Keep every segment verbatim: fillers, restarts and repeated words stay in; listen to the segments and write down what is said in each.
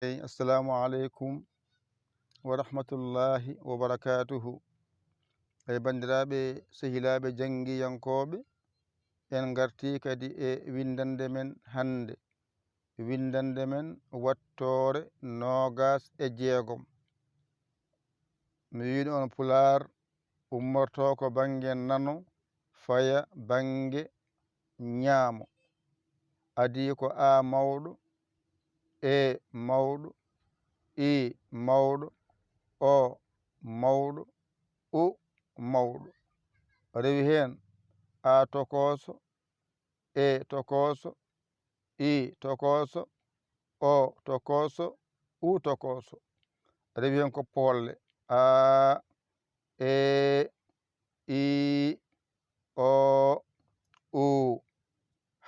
Assalamu aleykum wa rahmatullahi wa barakatuhu. Ey banndiraaɓe, sehilaaɓe janngiyankooɓe, en ngartii kadi e winndannde men hannde. Winndannde men wattoore noogas e jeegom. Mi wiino on pulaar ummortoo ko bannge nano, faya bannge ñaamo. Adii ko A mawɗo, E mawɗo, I mawɗo, O mawɗo, U mawɗo. Rewi heen A tokooso, E tokooso, I tokooso, O tokooso, U tokooso. Rewi heen ko poolle: A, E, I, O, U.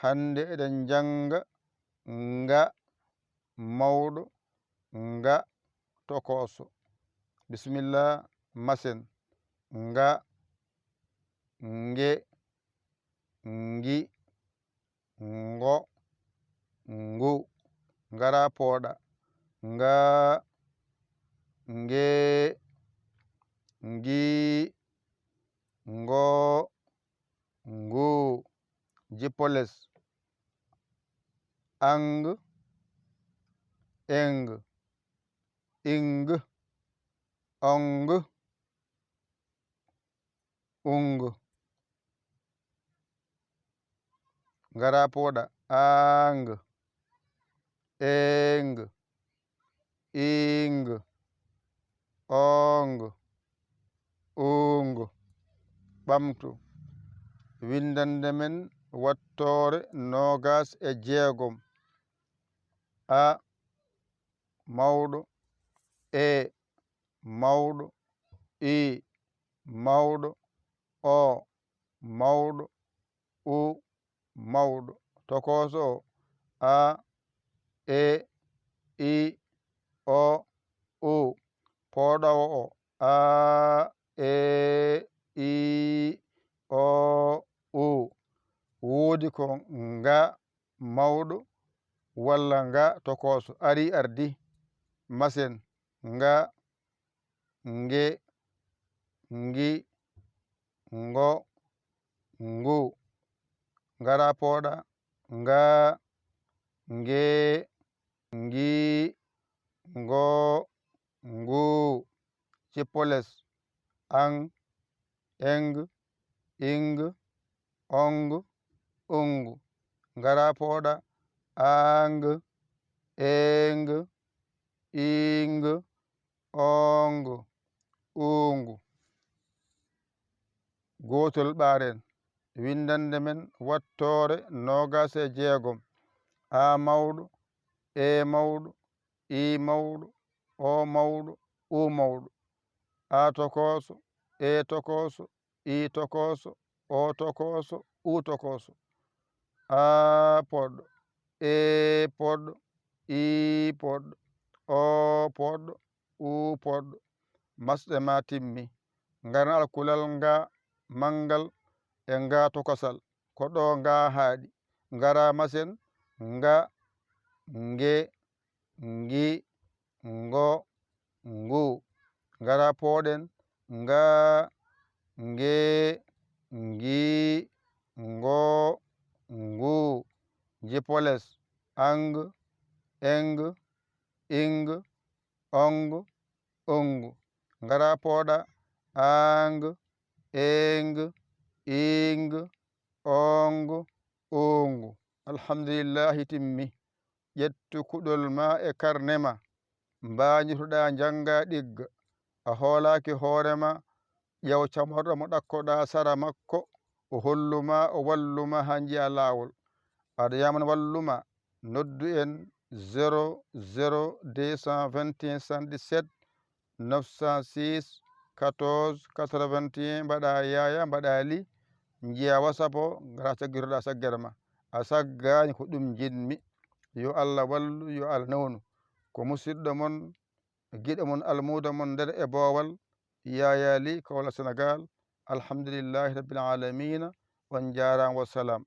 Hannde eɗen njannga nga mawɗo, nga tokooso. Bisimilla, masen. Nga, nge, ngi, ngo, ngu. Ngara pooɗa: nga, nge, ngi, ngo, ngu. Jippo les: ang, eng, ing, ong, ung. Ngara pooɗa: ang, eng, ing, ong, ung. Ɓamtu. Winndannde men wattoore noogas e jeegom. A mawɗo, E mawɗo, I mawɗo, O mawɗo, U mawɗo. Tokooso o: A, E, I, O, U. Pooɗoowo o: A, E, I, O, U. Woodi ko nga mawɗo walla nga tokooso. Arii, ardii. Masen: nga, nge, ngi, ngo, ngu. Ngara pooɗa: nga, nge, ngi, ngo, ngu. Jippo les: ang, eng, ing, ong, ung. Ngara pooɗa: ang, eng, ing, ong, ung. Gootol ɓaaren. Winndannde men wattoore noogas e jeegom. A mawɗo, E mawɗo, I mawɗo, O mawɗo, U mawɗo. A tokooso, E tokooso, I tokooso, O tokooso, U tokooso. A poɗɗo, E poɗɗo, I poɗɗo, O poɗɗo, U poɗɗo. Masɗe ma timmi. Ngaran alkulal nga manngal e nga tokosal. Ko ɗo nga haaɗi. Ngara masen: nga, nge, ngi, ngo, ngu. Ngara pooɗen: nga, nge, ngi, ngo, ngu. Jippo les: ang, eng, ing, ong, ung. Ngara pooɗa: ang, eng, ing, ong, ung. Alhamdulillahi, timmi. Ƴettu kuɗol ma e karne ma. Mbaañotoɗaa njannga ɗigga. A hoolaaki hoore ma, ƴeew camorɗo mo ɗakkoɗaa sara makko, o hollu ma, o wallu ma haa njiya laawol. Aɗa yaaman wallu ma, noddu en zéro zéro deux cent vingt et un soixante-dix-sept neuf cent six quatorze quatre-vingt-un, mbaɗa yaya, mbaɗa li, njiya WhatsApp o, ngara caggitoɗaa saggere ma. A saggaani, ko ɗum njiɗmi. Yo Allah wallu, yo Allah newnu. Ko musidɗo mon, giɗo mon, almuudo mon nder e boowal, Yaya Ly, Kaolack, Sénégal. Alhamdulillahi Rabbil Alamina. On njaaraama, wassalam.